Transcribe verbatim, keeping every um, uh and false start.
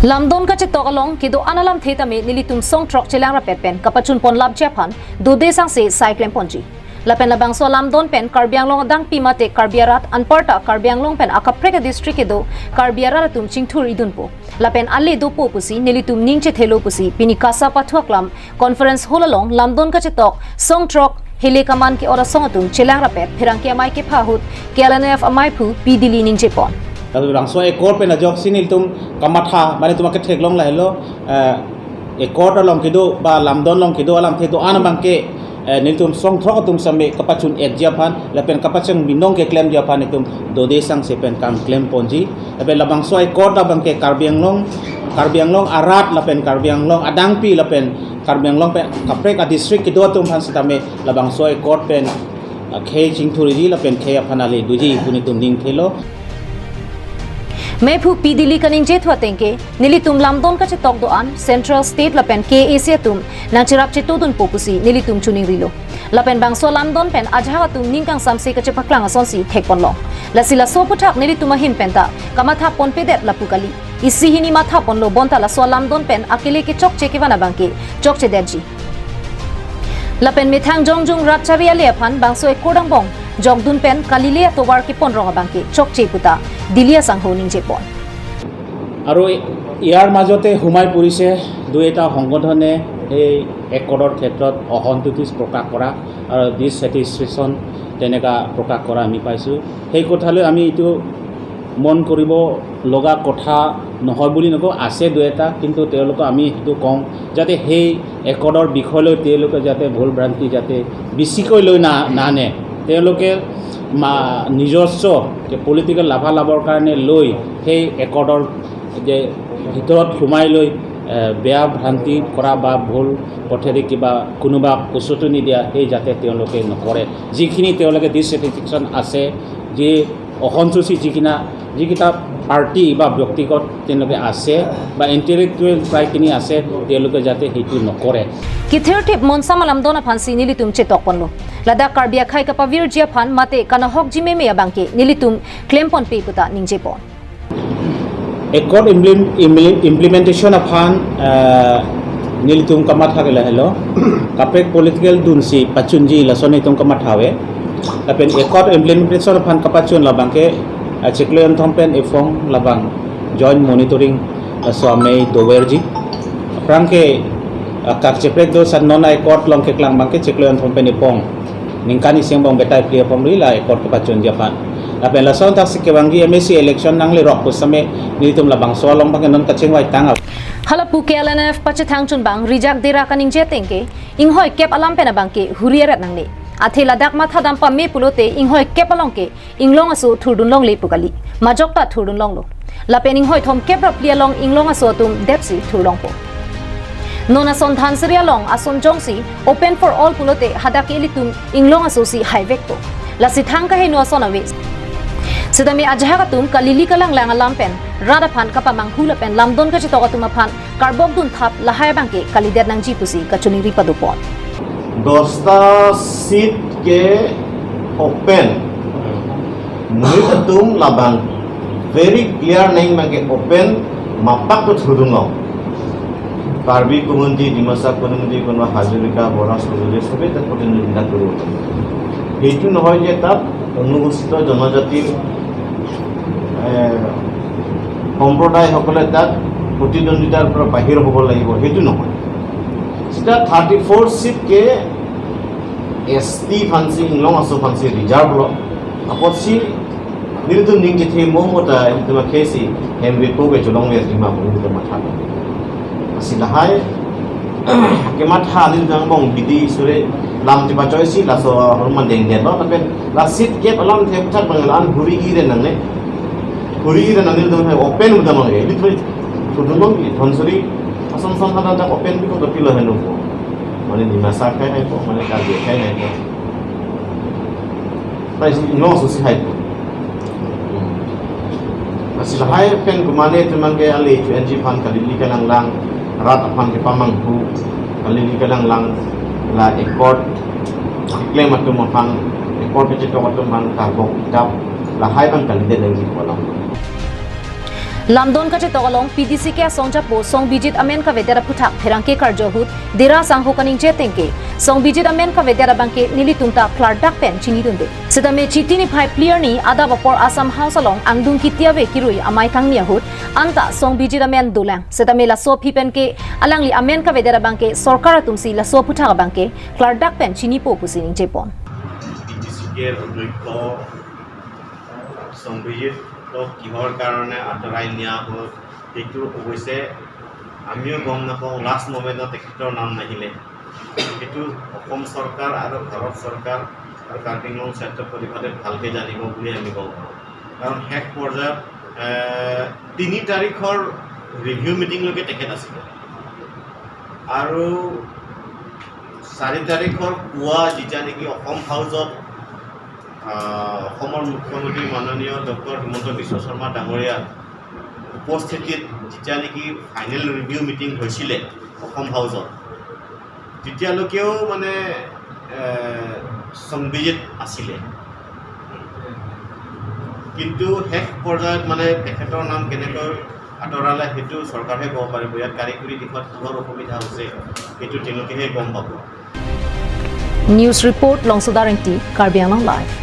Lamdon kachetok along kedo-an alamthe tame nelitum songthrok chelang rapet pen kapachun pon lapji aphan dode sangse sai klem ponji. Lapen labangso alamdon pen Karbi Anglong adangpi mate Karbi arat anparta Karbi Anglong pen akaprek a-district kedo Karbi arat atum chingthur idunpo. Lapen ale dopo pusi nelitum ning chethelo pusi pini KASA pathu aklam conference hall along lamdon kachetok songthrok hele kaman ke-ot asong atum chelang rapet pherangke amei kepha ahut K L N F ameiphu P Dili ningje pon. Labangso accord pen ajoksi nelitum kamatha, mane itum aketheklong lahelo, eh, accord along kedo ba lamdon along kedo alamthe do-an abangke, eh, nelitum songthrok atum same kapachun-etji aphan lapen kapachun binong keklemji aphan itum dode sangse pen kam klem ponji. Lapen labangso accord abangke Karbi Anglong, Karbi Anglong arat lapen Karbi Anglong adangpi lapen Karbi Anglong pen kaprek a-district kedo atum aphan sitame labangso accord pen, ah, khei chingthurji lapen khei aphan ale doji pu nelitum ning thelo. Meiphu P Dili kaningje thu atengke nelitum lamdon kachetok do-an Central, State lapen K A A C atum nangcherap chetodunpo pusi nelitum chiningrilo. Lapen bangso lamdon pen ajahak atum ning kangsamse kachepaklang asonsi thekponlong. Lasi laso aputhak nelitum ahin penta kamatha ponpedet lapu kali. Isi hini matha ponlo bonta laso alamdon pen akele kechokche kevan abangke chokchedetji. Lapen methang jongjung rat chari ale aphan bangso accord angbong jokdun pen kalile atovar kepon rong abangke chokche puta Dili asangho ningje pon. আৰু ইয়াৰ মাজতে সোমাই পৰিছে দুই এটা সংগঠনে এই একৰ্ডৰ ক্ষেত্ৰত অসন্তুষ্টি প্ৰকাশ কৰা আৰু ডিছছেটিছফেকশ্যন তেনেকা প্ৰকাশ কৰা আমি পাইছোঁ। সেই কথালৈ আমি এইটো মন কৰিব লগা কথা নহয় বুলি নকওঁ, আছে দুই এটা, কিন্তু তেওঁলোকক আমি সেইটো কওঁ যাতে সেই একৰ্ডৰ বিষয়লৈ তেওঁলোকে যাতে ভুল ভ্ৰান্তি যাতে বেছিকৈ লৈ না নানে। তেওঁলোকে মা নিজস্ব যে পলিটিকেল লাভালাভৰ কাৰণে লৈ সেই একৰ্ডৰ যে ভিতৰত সোমাই লৈ, এ, বেয়া ভ্ৰান্তি কৰা বা ভুল পথেদি কিবা কোনোবা উচতনি দিয়া, সেই যাতে তেওঁলোকে নকৰে। যিখিনি তেওঁলোকে ডিছছেটিছফেকশ্যন আছে, যি অসন্তুষ্টি যিকিনা যিকেইটা পাৰ্টি বা ব্যক্তিগত তেওঁলোকে আছে বা ইণ্টেলেকচুৱেল প্ৰায়খিনি আছে, তেওঁলোকে যাতে সেইটো নকৰে। Kithirthip monsam alamdon aphansi nelitum chetok ponlo. Ladak Karbi akhei kapavirji aphan mate kanahokji meme abangke nelitum klem ponpe puta ningje pon. Accord implem- imple- implementation aphan, ah, nelitum kamatha ke lahelo. Kaprek political dunsi pachunji lason itum kamatha ave. Lapen accord implementation aphan kapachun labangke, ah, chiklo kethom pen ephong labang joint monitoring, ah, so amei doverji. Aphrangke, ah, kak cheprek do san non a-accord along keklang abangke chiklo kethom pen ephong. Ningkan isi angbong betai phli apom ri la accord kepachunji aphan. Lapen lason thaksi kevangji M A C election nanglerok pu same nelitum labangso along abangke non kachingvai tang a. Halapu K L N F pachethang chunbang Rijak Dera kaningje atengke, inghoi kep alam pen abangke huri aret nangne. Athe ladak mathadam pame pulote inghoi kep along ke inglong aso thurdun longle pu kali. Majok ta thurdun longlo. Lapen inghoi thomkep ra phli along inglong aso atum detsi thurlongpo. Non ason Dhansiri along ason jongsi open for all pulote hadak ilitum inglong asosi haivekpo. Lasi thang kaheno ason ave. Sitame ajahak atum kalili kalanglang alam pen rat aphan kapamanghu lapen lamdon kachetok atum aphan karbok dunthap lahai abangke kalidet nangji pusi kachiningri padopon. দশটা ছিট কে open, monit atum labang very clear nang abangke open, mapak to thurdun long. Karbi community, Dimasa community, kono Hazarika, Bora, Sojoli, সবেই তাত প্ৰতিদ্বন্দ্বিতা কৰিব। সেইটো নহয় যে তাত অনুসূচিত জনজাতিৰ, এ, সম্প্ৰদায়সকলে তাত প্ৰতিদ্বন্দ্বিতাৰ পৰা বাহিৰ হ'ব লাগিব, সেইটো নহয়। Sita thirty four seat ke S T aphansi, inglong aso aphansi reserve lo. Apotsi nelitum ning chethe mo mo ta nelitum akhei si hem vepo ke cholong ve sima mo nelitum matha. Lasi lahai kematha nelitum angbong bidi sore lam chepachoisi laso ahormu dengdet lo, lapen la seat kep alamthe aphuthak abang la-an huri ire nangne. Huri ire nangne nelitum open muda nangne. Nelitum thurdun long, Dhansiri ason ason hana ta open bikok ta pilo heno po. Mane Dimasa akhei haipo, mane Karbi akhei haipo. Tai si inglong asosi haipo. Lasi lahai pen kumane itum abangke ale H U N G aphan kalili kalanglang, rat aphan kepamanghu, kalili kalanglang, la accord keklem atum aphan, accord kachetok atum aphan karbok kitap, lahai abang kalidet nangji pu alam. Lamdon kachetok along P D C K asongjapo Songbijit amen kavedet aphuthak pherangke karjo ahut Dera Sangho kaningje atengke Songbijit amen kavedet abangke nelitum ta klardak pen chinidunde. Setame Chiti niphai phli arni adap apor Assam House along angdung kiti ave kirui amei kangni ahut anta Songbijit amen dolang. Setame laso aphi penke alangli amen kavedet abangke sorkar atumsi laso aphuthak abangke klardak pen chinipo pusi ningjepon. P D C কেৰ অধ্যক্ষ সংবিজিতক কিহৰ কাৰণে আঁতৰাই নিয়া হ'ল, সেইটো অৱশ্যে আমিও গম নাপাওঁ। লাষ্ট মমেণ্টত তেখেতৰ নাম নাহিলে, সেইটো অসম চৰকাৰ আৰু ভাৰত চৰকাৰ আৰু কাৰ্বি আংলং স্বায়ত্ত পৰিষদে ভালকৈ জানিব বুলি আমি গম পাওঁ। কাৰণ শেষ পৰ্যায়ত এ, তিনি তাৰিখৰ ৰিভিউ মিটিংলৈকে তেখেত আছিলে আৰু চাৰি তাৰিখৰ পুৱা যেতিয়া নেকি অসম হাউচত, আহ, অসমৰ মুখ্যমন্ত্ৰী মাননীয় ডক্টৰ হিমন্ত বিশ্ব শৰ্মা ডাঙৰীয়া উপস্থিতিত যেতিয়া নেকি ফাইনেল ৰিভিউ মিটিং হৈছিলে অসম হাউচত, তেতিয়ালৈকেও মানে এ, সংবিজিত আছিলে। কিন্তু শেষ পৰ্যায়ত মানে তেখেতৰ নাম কেনেকৈ আঁতৰালে সেইটো চৰকাৰহে ক'ব পাৰিব। ইয়াত কাৰিকৰী দিশত কিহৰ অসুবিধা হৈছে সেইটো তেওঁলোকেহে গম পাব। News report, Longsoda Rengti, Karbi Anglong Live.